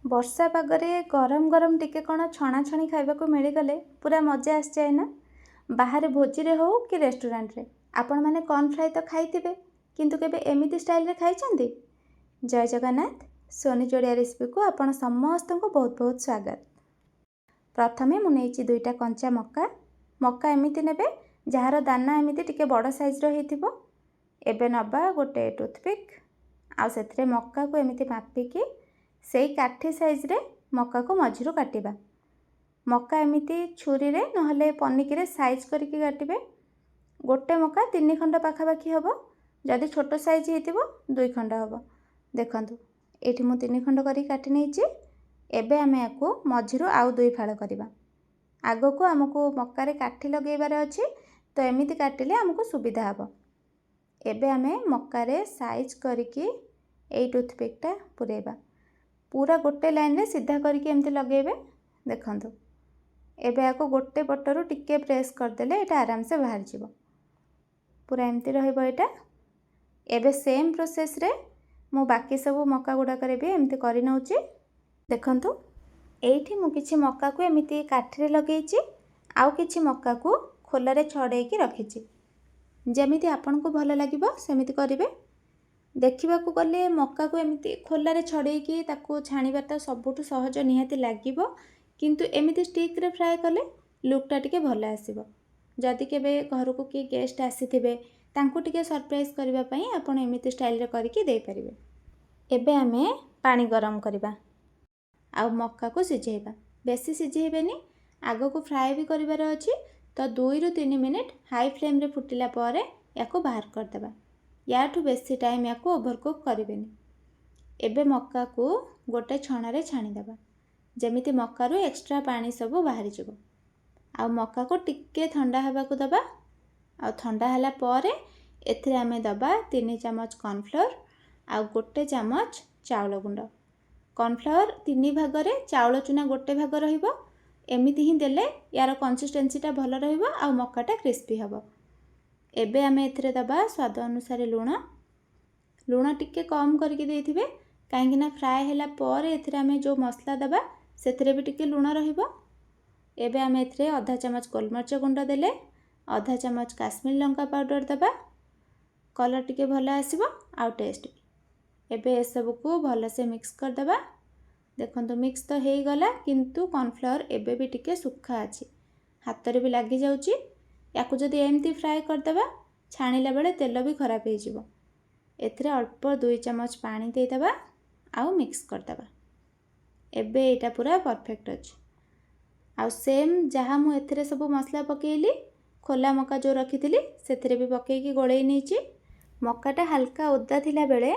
ବର୍ଷା ପାଗରେ ଗରମ ଗରମ ଟିକେ କ'ଣ ଛଣାଛଣି ଖାଇବାକୁ ମିଳିଗଲେ ପୁରା ମଜା ଆସିଯାଏ ନା? ବାହାରେ ଭୋଜିରେ ହେଉ କି ରେଷ୍ଟୁରାଣ୍ଟରେ, ଆପଣମାନେ କର୍ଣ୍ଣ ଫ୍ରାଏ ତ ଖାଇଥିବେ, କିନ୍ତୁ କେବେ ଏମିତି ଷ୍ଟାଇଲରେ ଖାଇଛନ୍ତି? ଜୟ ଜଗନ୍ନାଥ। ସୋନି ଯୋଡ଼ିଆ ରେସିପିକୁ ଆପଣ ସମସ୍ତଙ୍କୁ ବହୁତ ବହୁତ ସ୍ୱାଗତ। ପ୍ରଥମେ ମୁଁ ନେଇଛି ଦୁଇଟା କଞ୍ଚା ମକା। ମକା ଏମିତି ନେବେ ଯାହାର ଦାନା ଏମିତି ଟିକେ ବଡ଼ ସାଇଜ୍ର ହେଇଥିବ। ଏବେ ନେବା ଗୋଟେ ଟୁଥପିକ୍ ଆଉ ସେଥିରେ ମକାକୁ ଏମିତି ମାପିକି ସେଇ କାଠି ସାଇଜ୍ରେ ମକାକୁ ମଝିରୁ କାଟିବା। ମକା ଏମିତି ଛୁରୀରେ ନହେଲେ ପନିକିରେ ସାଇଜ୍ କରିକି କାଟିବେ। ଗୋଟେ ମକା ତିନି ଖଣ୍ଡ ପାଖାପାଖି ହେବ। ଯଦି ଛୋଟ ସାଇଜ୍ ହେଇଥିବ, ଦୁଇ ଖଣ୍ଡ ହେବ। ଦେଖନ୍ତୁ, ଏଇଠି ମୁଁ ତିନି ଖଣ୍ଡ କରିକି କାଟି ନେଇଛି। ଏବେ ଆମେ ୟାକୁ ମଝିରୁ ଆଉ ଦୁଇ ଫାଳ କରିବା। ଆଗକୁ ଆମକୁ ମକାରେ କାଠି ଲଗାଇବାର ଅଛି, ତ ଏମିତି କାଟିଲେ ଆମକୁ ସୁବିଧା ହେବ। ଏବେ ଆମେ ମକାରେ ସାଇଜ୍ କରିକି ଏଇ ଟୁଥପିକ୍ଟା ପୂରେଇବା। ପୁରା ଗୋଟେ ଲାଇନ୍ରେ ସିଧା କରିକି ଏମିତି ଲଗାଇବେ। ଦେଖନ୍ତୁ, ଏବେ ୟାକୁ ଗୋଟେ ପଟରୁ ଟିକେ ପ୍ରେସ୍ କରିଦେଲେ ଏଇଟା ଆରାମସେ ବାହାରିଯିବ। ପୁରା ଏମିତି ରହିବ ଏଇଟା। ଏବେ ସେମ୍ ପ୍ରୋସେସ୍ରେ ମୁଁ ବାକି ସବୁ ମକା ଗୁଡ଼ାକରେ ବି ଏମିତି କରିନେଉଛି। ଦେଖନ୍ତୁ, ଏଇଠି ମୁଁ କିଛି ମକାକୁ ଏମିତି କାଠିରେ ଲଗେଇଛି ଆଉ କିଛି ମକାକୁ ଖୋଲାରେ ଛଡ଼େଇକି ରଖିଛି। ଯେମିତି ଆପଣଙ୍କୁ ଭଲ ଲାଗିବ, ସେମିତି କରିବେ। ଦେଖିବାକୁ ଗଲେ ମକାକୁ ଏମିତି ଖୋଲାରେ ଛଡ଼େଇକି ତାକୁ ଛାଣିବା ତ ସବୁଠୁ ସହଜ ନିହାତି ଲାଗିବ, କିନ୍ତୁ ଏମିତି ଷ୍ଟିକ୍ରେ ଫ୍ରାଏ କଲେ ଲୁକ୍ଟା ଟିକେ ଭଲ ଆସିବ। ଯଦି କେବେ ଘରକୁ କିଏ ଗେଷ୍ଟ ଆସିଥିବେ, ତାଙ୍କୁ ଟିକେ ସରପ୍ରାଇଜ୍ କରିବା ପାଇଁ ଆପଣ ଏମିତି ଷ୍ଟାଇଲରେ କରିକି ଦେଇପାରିବେ। ଏବେ ଆମେ ପାଣି ଗରମ କରିବା ଆଉ ମକାକୁ ସିଝେଇବା। ବେଶୀ ସିଝେଇବେନି, ଆଗକୁ ଫ୍ରାଏ ବି କରିବାର ଅଛି। ତ 2ରୁ 3 ମିନିଟ୍ ହାଇ ଫ୍ଲେମ୍ରେ ଫୁଟିଲା ପରେ ୟାକୁ ବାହାର କରିଦେବା। ୟାଠୁ ବେଶୀ ଟାଇମ୍ ୟାକୁ ଓଭରକୁକ୍ କରିବେନି। ଏବେ ମକାକୁ ଗୋଟେ ଛଣାରେ ଛାଣିଦେବା, ଯେମିତି ମକାରୁ ଏକ୍ସଟ୍ରା ପାଣି ସବୁ ବାହାରିଯିବ। ଆଉ ମକାକୁ ଟିକେ ଥଣ୍ଡା ହେବାକୁ ଦେବା। ଆଉ ଥଣ୍ଡା ହେଲା ପରେ ଏଥିରେ ଆମେ ଦେବା 3 ଚାମଚ କର୍ଣ୍ଣଫ୍ଲୋର୍ ଆଉ ଗୋଟେ ଚାମଚ ଚାଉଳ ଗୁଣ୍ଡ। କର୍ଣ୍ଣଫ୍ଲାୱାର ତିନି ଭାଗରେ ଚାଉଳ ଚୁନା ଗୋଟେ ଭାଗ ରହିବ। ଏମିତି ହିଁ ଦେଲେ ୟାର କନସିଷ୍ଟେନ୍ସିଟା ଭଲ ରହିବ ଆଉ ମକାଟା କ୍ରିସ୍ପି ହେବ। ଏବେ ଆମେ ଏଥିରେ ଦେବା ସ୍ୱାଦ ଅନୁସାରେ ଲୁଣ। ଲୁଣ ଟିକେ କମ୍ କରିକି ଦେଇଥିବେ, କାହିଁକିନା ଫ୍ରାଏ ହେଲା ପରେ ଏଥିରେ ଆମେ ଯେଉଁ ମସଲା ଦେବା, ସେଥିରେ ବି ଟିକେ ଲୁଣ ରହିବ। ଏବେ ଆମେ ଏଥିରେ ଅଧା ଚାମଚ ଗୋଲମରିଚ ଗୁଣ୍ଡ ଦେଲେ, ଅଧା ଚାମଚ କାଶ୍ମୀର ଲଙ୍କା ପାଉଡ଼ର ଦେବା। କଲର୍ ଟିକେ ଭଲ ଆସିବ ଆଉ ଟେଷ୍ଟ ବି। ଏବେ ଏସବୁକୁ ଭଲସେ ମିକ୍ସ କରିଦେବା। ଦେଖନ୍ତୁ, ମିକ୍ସ ତ ହେଇଗଲା, କିନ୍ତୁ କର୍ଣ୍ଣଫ୍ଲାୱାର ଏବେ ବି ଟିକେ ଶୁଖା ଅଛି, ହାତରେ ବି ଲାଗିଯାଉଛି। ୟାକୁ ଯଦି ଏମିତି ଫ୍ରାଏ କରିଦେବା, ଛାଣିଲା ବେଳେ ତେଲ ବି ଖରାପ ହେଇଯିବ। ଏଥିରେ ଅଳ୍ପ 2 ଚାମଚ ପାଣି ଦେଇଦେବା ଆଉ ମିକ୍ସ କରିଦେବା। ଏବେ ଏଇଟା ପୁରା ପରଫେକ୍ଟ ଅଛି। ଆଉ ସେମ୍ ଯାହା ମୁଁ ଏଥିରେ ସବୁ ମସଲା ପକାଇଲି, ଖୋଲା ମକା ଯେଉଁ ରଖିଥିଲି, ସେଥିରେ ବି ପକାଇକି ଗୋଳେଇ ନେଇଛି। ମକାଟା ହାଲକା ଓଦା ଥିଲାବେଳେ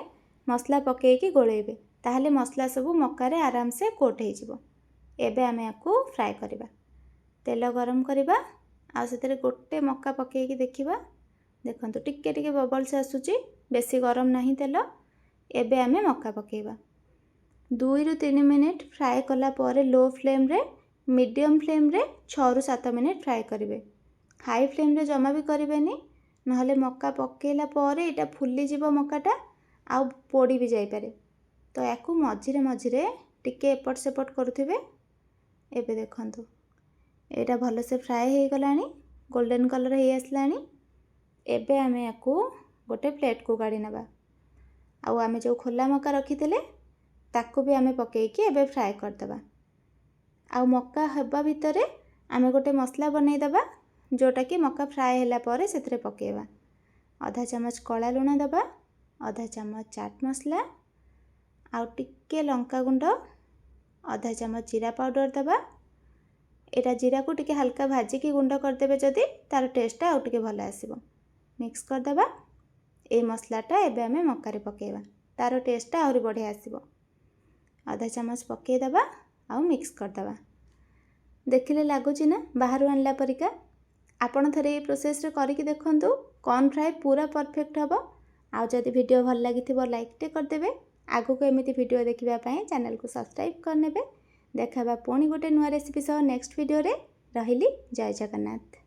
ମସଲା ପକାଇକି ଗୋଳେଇବେ, ତାହେଲେ ମସଲା ସବୁ ମକାରେ ଆରାମସେ କୋଟ୍ ହେଇଯିବ। ଏବେ ଆମେ ୟାକୁ ଫ୍ରାଏ କରିବା। ତେଲ ଗରମ କରିବା ଆଉ ସେଥିରେ ଗୋଟେ ମକା ପକାଇକି ଦେଖିବା। ଦେଖନ୍ତୁ, ଟିକେ ଟିକେ ବବଲ୍ସ ଆସୁଛି, ବେଶୀ ଗରମ ନାହିଁ ତେଲ। ଏବେ ଆମେ ମକା ପକାଇବା। 2ରୁ 3 ମିନିଟ୍ ଫ୍ରାଏ କଲା ପରେ ଲୋ ଫ୍ଲେମ୍ରେ, ମିଡ଼ିୟମ୍ ଫ୍ଲେମ୍ରେ 6ରୁ 7 ମିନିଟ୍ ଫ୍ରାଏ କରିବେ। ହାଇ ଫ୍ଲେମ୍ରେ ଜମା ବି କରିବେନି, ନହେଲେ ମକା ପକାଇଲା ପରେ ଏଇଟା ଫୁଲିଯିବ ମକାଟା ଆଉ ପୋଡ଼ି ବି ଯାଇପାରେ। ତ ୟାକୁ ମଝିରେ ମଝିରେ ଟିକେ ଏପଟ ସେପଟ କରୁଥିବେ। ଏବେ ଦେଖନ୍ତୁ, ଏଇଟା ଭଲସେ ଫ୍ରାଏ ହେଇଗଲାଣି, ଗୋଲ୍ଡେନ୍ କଲର୍ ହେଇ ଆସିଲାଣି। ଏବେ ଆମେ ୟାକୁ ଗୋଟେ ପ୍ଲେଟ୍କୁ କାଢ଼ି ନେବା। ଆଉ ଆମେ ଯେଉଁ ଖୋଲା ମକା ରଖିଥିଲେ, ତାକୁ ବି ଆମେ ପକାଇକି ଏବେ ଫ୍ରାଏ କରିଦେବା। ଆଉ ମକା ହେବା ଭିତରେ ଆମେ ଗୋଟେ ମସଲା ବନେଇଦେବା, ଯେଉଁଟାକି ମକା ଫ୍ରାଏ ହେଲା ପରେ ସେଥିରେ ପକାଇବା। ଅଧା ଚାମଚ କଳା ଲୁଣ ଦେବା, ଅଧା ଚାମଚ ଚାଟ୍ ମସଲା ଆଉ ଟିକେ ଲଙ୍କା ଗୁଣ୍ଡ, ଅଧା ଚାମଚ ଜିରା ପାଉଡ଼ର ଦେବା। ଏଇଟା ଜିରାକୁ ଟିକେ ହାଲକା ଭାଜିକି ଗୁଣ୍ଡ କରିଦେବେ ଯଦି, ତା'ର ଟେଷ୍ଟଟା ଆଉ ଟିକେ ଭଲ ଆସିବ। ମିକ୍ସ କରିଦେବା। ଏଇ ମସଲାଟା ଏବେ ଆମେ ମକାରେ ପକାଇବା, ତା'ର ଟେଷ୍ଟଟା ଆହୁରି ବଢ଼ିଆ ଆସିବ। ଅଧା ଚାମଚ ପକାଇଦେବା ଆଉ ମିକ୍ସ କରିଦେବା। ଦେଖିଲେ ଲାଗୁଛି ନା ବାହାରୁ ଆଣିଲା ପରିକା? ଆପଣ ଥରେ ଏଇ ପ୍ରୋସେସ୍ରେ କରିକି ଦେଖନ୍ତୁ, କର୍ଣ୍ଣ ଫ୍ରାଏ ପୁରା ପରଫେକ୍ଟ ହେବ। ଆଉ ଯଦି ଭିଡ଼ିଓ ଭଲ ଲାଗିଥିବ, ଲାଇକ୍ଟେ କରିଦେବେ। ଆଗକୁ ଏମିତି ଭିଡ଼ିଓ ଦେଖିବା ପାଇଁ ଚ୍ୟାନେଲକୁ ସବସ୍କ୍ରାଇବ୍ କରିନେବେ। ଦେଖା ପୁଣି ଗୋଟେ ନୂଆ ରେସିପି ସହ ନେକ୍ସଟ ଭିଡ଼ିଓରେ। ରହିଲି, ଜୟ ଜଗନ୍ନାଥ।